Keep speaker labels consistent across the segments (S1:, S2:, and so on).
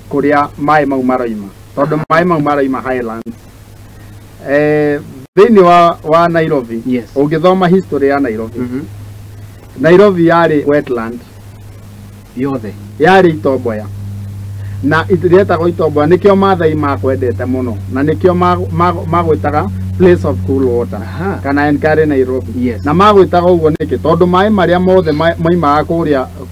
S1: Kũrĩa maĩ mau maroima, tondũ maĩ mau maroima highlands thĩinĩ wa Nairobi. Ũngĩthoma history ya Nairobi, Nairobi yarĩ wetland.
S2: Yothe.
S1: Yarĩ itomboya na rĩetagwo itomboya. Nĩkĩo Maathai makwendete mũno na nĩkĩo magwĩtaga place of cool water kana Enkare Nairobi. Na magwĩtaga ũguo nĩkĩ? Tondũ maĩ marĩa mothe moimaga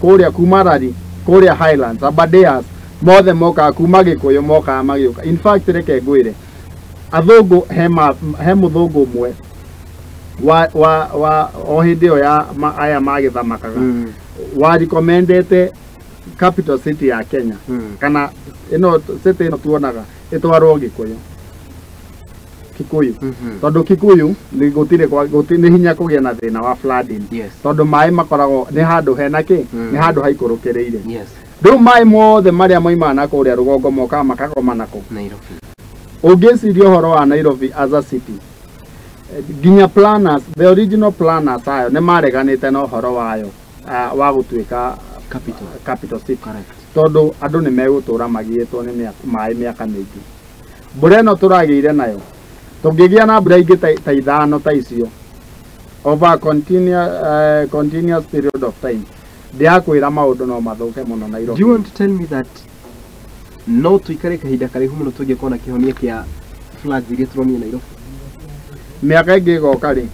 S1: kũrĩa kuma Rari, kũrĩa highlands, Aberdares, mothe mokaga kuma Gĩkũyũ, mokaga magĩũka. In fact, reke ngwĩre, athũngũ he mũthũngũ ũmwe wa o hĩndĩ ĩyo ya aya magĩthamakaga wa recommendete capital city ya Kenya kana ĩno city ĩno tuonaga ĩtwarwo Gĩkũyũ, Kikuyu, tondũ Kikuyu nĩ gũtirĩ nĩ hinya kũgĩa na thĩna wa flooding, tondũ maĩ makoragwo nĩ handũ hena kĩ, nĩ handũ haikũrũkĩrĩire. Rĩu maĩ mothe marĩa moimaga na kũrĩa rũgongo mokaga makagoma nako
S2: Nairobi.
S1: Ũngĩciria ũhoro wa Nairobi as a city, nginya planners, the original planners ayo nĩ mareganĩte na ũhoro wayo wa gũtuĩka
S2: capital.
S1: Capital city.
S2: Correct.
S1: Tondũ andũ nĩ megũtũra magiĩtwo nĩ maĩ mĩaka mĩingĩ. Mbura ĩno tũragĩire nayo, tũngĩgĩa na mbura ingĩ ta ithano ta icio over a continuous period of time, ndĩrakwĩra maũndũ no mathũke mũno Nairobi.
S2: Do you want to tell me that no tuikare kahinda karaihu mũno tũngĩkorwo na kĩhonia kĩa floods iria tũronire Nairobi?
S1: Mĩaka ĩngĩ ĩgoka rĩ,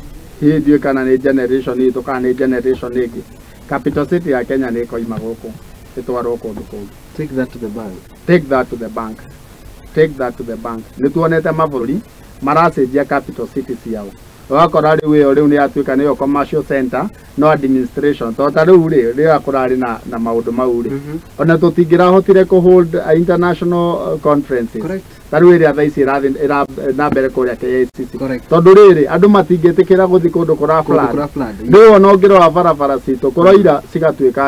S1: hihi ndiũĩ kana nĩ generation itũ kana nĩ generation ĩngĩ, capital city ya Kenya nĩ ĩkoima gũkũ ĩtwarwo kũndũ kũngĩ.
S2: Take that to the bank.
S1: Take that to the bank, take that to the bank. Nĩ tuonete mabũrũri maracenjia capital city ciao, ũgakora rĩu ĩyo rĩu nĩ yatuĩka nĩyo commercial center, no administration. Tondũ ta rĩu rĩ, rĩrĩa kũrarĩ na maũndũ mau rĩ, ona tũtingĩrahotire kũ hold international conferences. Ta rĩu ĩrĩa thaa ici ĩrathiĩ na mbere kũrĩa KICC, tondũ rĩrĩ andũ matingĩtĩkĩra gũthiĩ kũndũ kũra
S2: kũndũ
S1: flood.
S2: Kũra flood.
S1: Rĩu ona ũngĩrora barabara citũ kũroira cigatuĩka